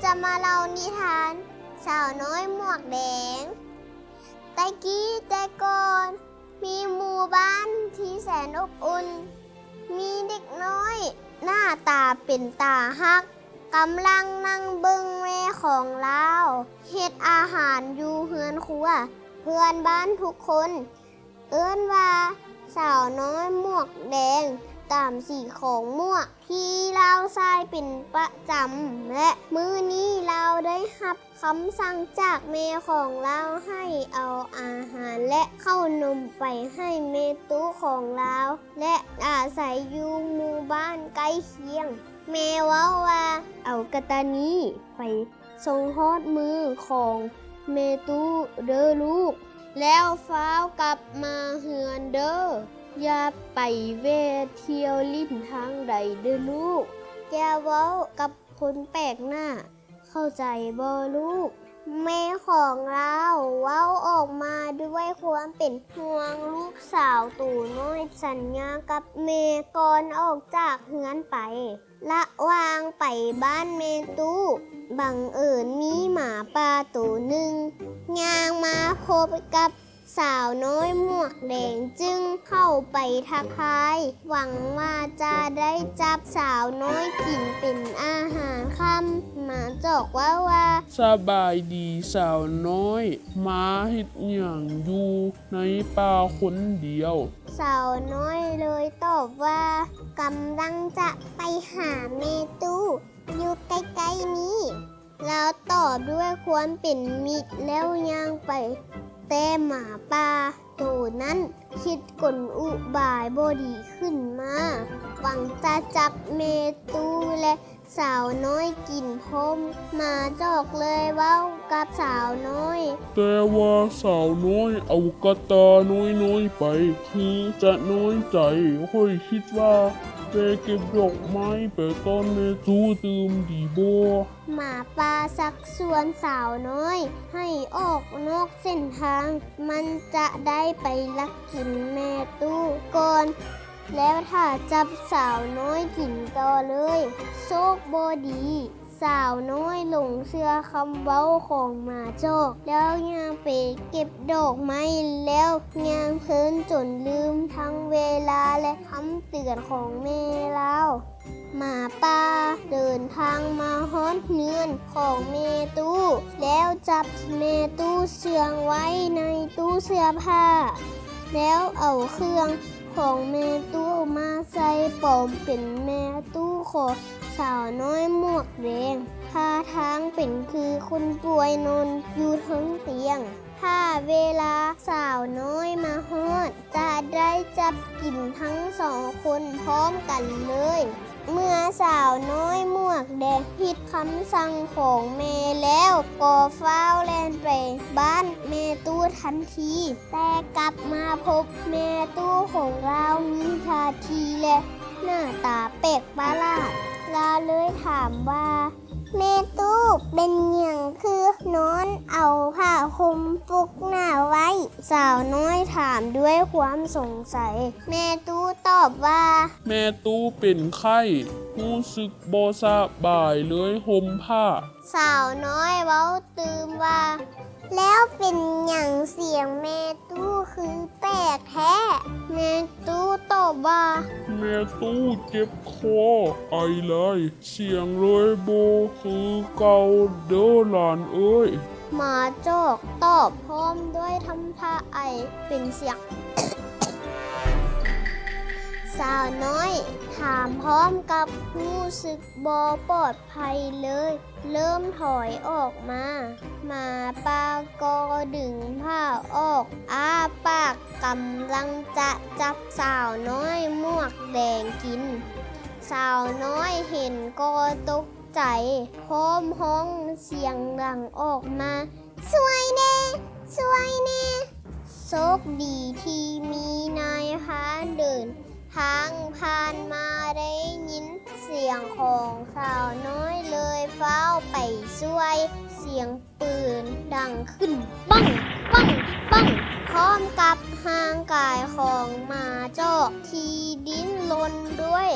ຈະມາເລົ່ານິທານສາວນ້ອຍໝວກແດງ. ແຕ່ກີ້ແຕ່ກ່ອນ ມີໝູ່ບ້ານທີ່ແສນອົບອຸ່ນ. ມີເດັກນ້ອຍໜ້າຕາເປັນຕາຮັກ ກຳລັງນັ່ງເບິ່ງແມ່ຂອງລາວເຮັດອາຫານຢູ່ເຮືອນຄົວ. ເພື່ອນບ້ານທຸກຄົນ ເອີ້ນວ່າສາວນ້ອຍໝວກແດງ ຕາມສີຂອງໝວກທີ່ລາວໃສ່ເປັນປະຈຳ ແລະ ມື້ນີ້ລາວໄດ້ຮັບຄຳສັ່ງຈາກແມ່ຂອງລາວໃຫ້ເອົາອາຫານ ແລະ ເຂົ້າໜົມໄປໃຫ້ແມ່ຕູ້ຂອງລາວ ແລະ ອາໄສຢູ່ໝູ່ບ້ານໃກ້ຄຽງ. ແມ່ເວົ້າວ່າ ເອົາກະຕານີ້ໄປ ສົ່ງຮອດມືຂອງແມ່ຕູ້ເດີລູກ, ແລ້ວຟ້າວກັບມາເຮືອນເດີ. ຢ່າໄປແວ່ທ່ຽວຫຼິ້ນທາງໃດເດີລູກ, ຢ່າເວົ້າກັບຄົນແປກໜ້າ, ເຂົ້າໃຈບໍ່ລູກ? ແມ່ຂອງລາວເວົ້າອອກມາດ້ວຍຄວາມເປັນຫ່ວງລູກສາວໂຕນ້ອຍ, ສັນຍາກັບແມ່ກ່ອນອອກຈາກເຮືອນໄປ. ລະຫວ່າງໄປບ້ານແມ່ຕູ້, ບັງເອີນມີໝາປ່າໂຕໜຶ່ງຍ່າງມາພົບກັບສາວນ້ອຍໝວກແດງ, ຈຶ່ງເຂົ້າໄປທັກທາຍ, ຫວັງວ່າຈະໄດ້ຈັບສາວນ້ອຍກິນເປັນອາຫານຄ່ຳ. ໝາຈອກເວົ້າວ່າ, ສະບາຍດີສາວນ້ອຍ, ມາເຮັດຫຍັງຢູ່ໃນປ່າຄົນດຽວ? ສາວນ້ອຍເລີຍຕອບວ່າ, ກຳລັງຈະໄປຫາແມ່ຕູ້ຢູ່ໃກ້ໆນີ້. ລາວຕອບດ້ວຍຄວາມເປັນມິດແລ້ວຍ່າງໄປ, ແຕ່ໝາປ່າໂຕນັ້ນຄິດກົນອຸບາຍບໍ່ດີຂຶ້ນມາ, ຫວັງຈະຈັບແມ່ຕູ້ ແລະ ສາວນ້ອຍກິນພ້ອມ. ໝາຈອກເລີຍເວົ້າກັບສາວນ້ອຍ, ແຕ່ວ່າສາວນ້ອຍເອົາກະຕ່ານ້ອຍໆໄປ, ຄືຈະນ້ອຍໃຈ. ຂ້ອຍຄິດວ່າແຕ່ເກັບດອກໄມ້ໄປຕ້ອນແມ່ຕູ້ຕື່ມດີບໍ່? ໝາປ່າຊັກຊວນສາວນ້ອຍໃຫ້ອອກນອກເສັ້ນທາງ, ມັນຈະໄດ້ໄປລັກກິນແມ່ຕູ້ກ່ອນ ແລ້ວຖ້າຈັບສາວນ້ອຍກິນຕໍ່ເລີຍ. ໂຊກບໍ່ດີ, ສາວນ້ອຍຫຼົງເຊື່ອຄຳເວົ້າຂອງໝາຈອກ, ແລ້ວຍ່າງໄປເກັບດອກໄມ້, ແລ້ວຍ່າງເພີນຈົນລືມທັງເວລາ ແລະ ຄຳເຕືອນຂອງແມ່ລາວ. ໝາປ່າເດີນທາງມາຮອດເຮືອນຂອງແມ່ຕູ້ ແລ້ວຈັບແມ່ຕູ້ເຊື່ອງໄວ້ໃນຕູ້ເສື້ອຜ້າ, ແລ້ວເອົາເຄື່ອງຂອງແມ່ຕູ້ມາໃສ່ປອມເປັນແມ່ຕູ້ຂອງສາວນ້ອຍໝວກແດງ. ທ່າທາງເປັນຄືຄົນປ່ວຍນອນຢູ່ເທິງຕຽງ. ຖ້າເວລາສາວນ້ອຍມາຮອດ, ຈະໄດ້ຈັບກິນທັງສອງຄົນພ້ອມກັນເລີຍ. ເມື່ອສາວນ້ອຍໝວກແດງຜິດຄຳສັ່ງຂອງແມ່ແລ້ວ, ກໍຟ້າວແລ່ນໄປບ້ານແມ່ຕູ້ທັນທີ, ແຕ່ກັບມາພົບແມ່ຕູ້ຂອງລາວມີທ່າທີ ແລະ ໜ້າຕາແປກປະຫຼາດ. ລາວເລີຍຖາມວ່າ, ແມ່ຕູ້ ເປັນຫຍັງຄືນອນເອົາຜ້າຫົ່ມປົກໜ້າໄວ້? ສາວນ້ອຍຖາມດ້ວຍຄວາມສົງໄສ. ແມ່ຕູ້ຕອບວ່າ, ແມ່ຕູ້ເປັນໄຂ້, ຮູ້ສຶກບໍ່ສະບາຍເລີຍຫົ່ມຜ້າ. ສາວນ້ອຍເວົ້າຕື່ມວ່າ, ແລ້ວເປັນຫຍັງສຽງແມ່ຕູ້ຄືແປກແທ້? ແມ່ຕູ້ຕອບວ່າ, ແມ່ຕູ້ເຈັບຄໍ ໄອຫຼາຍ, ສຽງເລີຍບໍ່ຄືເກົ່າເດີຫຼານເອີຍ. ໝາຈອກຕອບພ້ອມດ້ວຍທຳທ່າໄອເປັນສຽງ. ສາວນ້ອຍຖາມພ້ອມກັບຮູ້ສຶກບໍ່ປອດໄພເລີຍ, ເລີ່ມຖອຍອອກມາ. ໝາປ່າກໍດຶງຜ້າອອກ, ອ້າປາກກຳລັງຈະຈັບສາວນ້ອຍໝວກແດງກິນ. ສາວນ້ອຍເຫັນກໍຕົກໃຈ, ພ້ອມຮ້ອງສຽງດັງອອກມາ, ຊ່ວຍແດ່! ຊ່ວຍແດ່! ໂຊກດີທີ່ມີນາຍພານເດີນທາງຜ່ານມາໄດ້ຍິນສຽງຂອງສາວນ້ອຍ ເລີຍຟ້າວໄປຊ່ວຍ. ສຽງປືນດັງຂຶ້ນ ປັງ ປັງ ປັງ ພ້ອມກັບຮ່າງກາຍຂອງໝາຈອກທີ່ດີ້ນລົນດ້ວຍ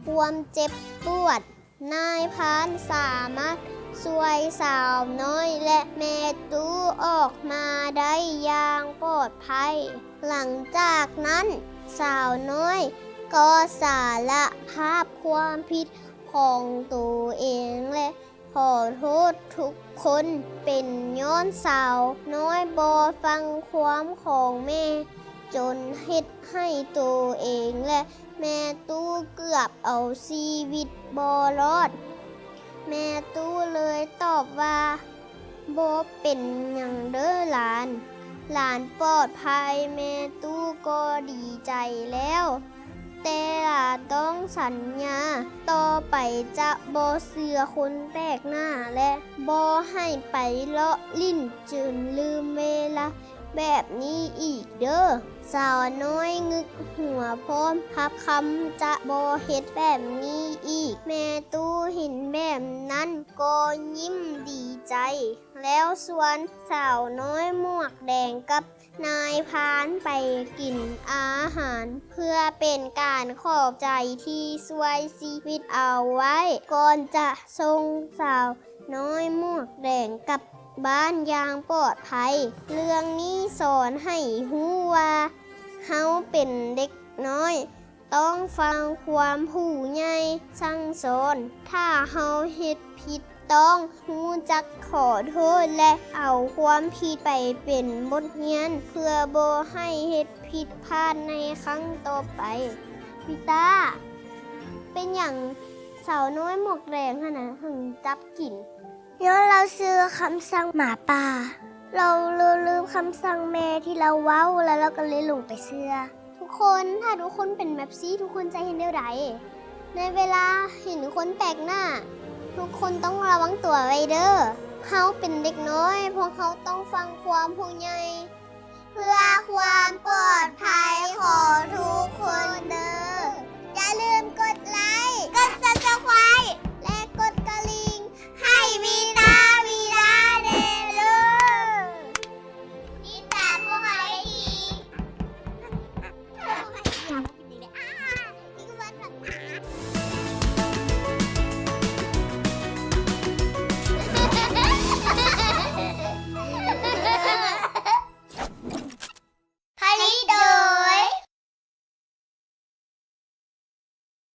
ຄວາມເຈັບປວດ. ນາຍພານສາມາດຊ່ວຍສາວນ້ອຍ ແລະ ແມ່ຕູ້ອອກມາໄດ້ຢ່າງປອດໄພ. ຫຼັງຈາກນັ້ນ, ສາວນ້ອຍກໍສາລະພາບຄວາມຜິດຂອງໂຕເອງ ແລະ ຂໍໂທດທຸກຄົນ. ເປັນຍ້ອນສາວນ້ອຍບໍ່ຟັງຄວາມຂອງແມ່ ຈົນເຮັດໃຫ້ໂຕເອງ ແລະ ແມ່ຕູ້ເກືອບເອົາຊີວິດບໍ່ລອດ. ແມ່ຕູ້ເລີຍຕອບວ່າ, ບໍ່ເປັນຫຍັງເດີ້ຫຼານ, ຫຼານປອດໄພ, ແມ່ຕູ້ກໍດີໃຈແລ້ວ. ແຕ່ຫຼານຕ້ອງສັນຍາ, ຕໍ່ໄປຈະບໍ່ເຊື່ອຄົນແປກໜ້າ ແລະ ບໍ່ໃຫ້ໄປເລາະຫຼິ້ນຈົນລືມເວລາແບບນີ້ອີກເດີ້. ສາວນ້ອຍງຶກຫົວພ້ອມຮັບຄຳ, ຈະບໍ່ເຮັດແບບນີ້ອີກ. ແມ່ຕູ້ເຫັນແບບນັ້ນກໍຍິ້ມດີໃຈ ແລ້ວຊວນສາວນ້ອຍໝວກແດງກັບນາຍພານໄປກິນອາຫານ ເພື່ອເປັນການຂອບໃຈທີ່ຊ່ວຍຊີວິດເອົາໄວ້. ກ່ອນຈະສົ່ງສາວນ້ອຍໝວກແດງກັບບ້ານຢ່າງປອດໄພ, ເລື່ອງນີ້ສອນໃຫ້ຮູ້ວ່າເຮົາເປັນເດັກນ້ອຍ ຕ້ອງຟັງຄວາມຜູ້ໃຫຍ່ສັ່ງສອນ. ຖ້າເຮົາເຮັດຜິດ, ຕ້ອງຮູ້ຈັກຂໍໂທດ ແລະ ເອົາຄວາມຜິດໄປເປັນບົດຮຽນ ເພື່ອບໍ່ໃຫ້ເຮັດຜິດພາດໃນຄັ້ງຕໍ່ໄປ. ວິຕາ, ເປັນຫຍັງສາວນ້ອຍໝວກແດງຫັ້ນນະ ເຖິງຈັບກິນ? ຍ້ອນລາວເຊື່ອຄຳສັ່ງໝາປ່າ. ລາວລືມຄຳສັ່ງແມ່ທີ່ລາວເວົ້າ ແລ້ວລາວກໍເລີຍຫຼົງໄປເຊື່ອ. ທຸກຄົນ, ຖ້າທຸກຄົນເປັນແບບຊີ້, ທຸກຄົນຈະເຮັດແນວໃດ? ໃນເວລາເຫັນຄົນແປກໜ້າ, ທຸກຄົນຕ້ອງລະວັງຕົວໄວ້ເດີ້. ເຮົາເປັນເດັກນ້ອຍ, ພວກເຮົາຕ້ອງຟັງຄວາມຜູ້ໃຫຍ່ ເພື່ອຄວາມປອດໄພຂອງທຸກຄົນ.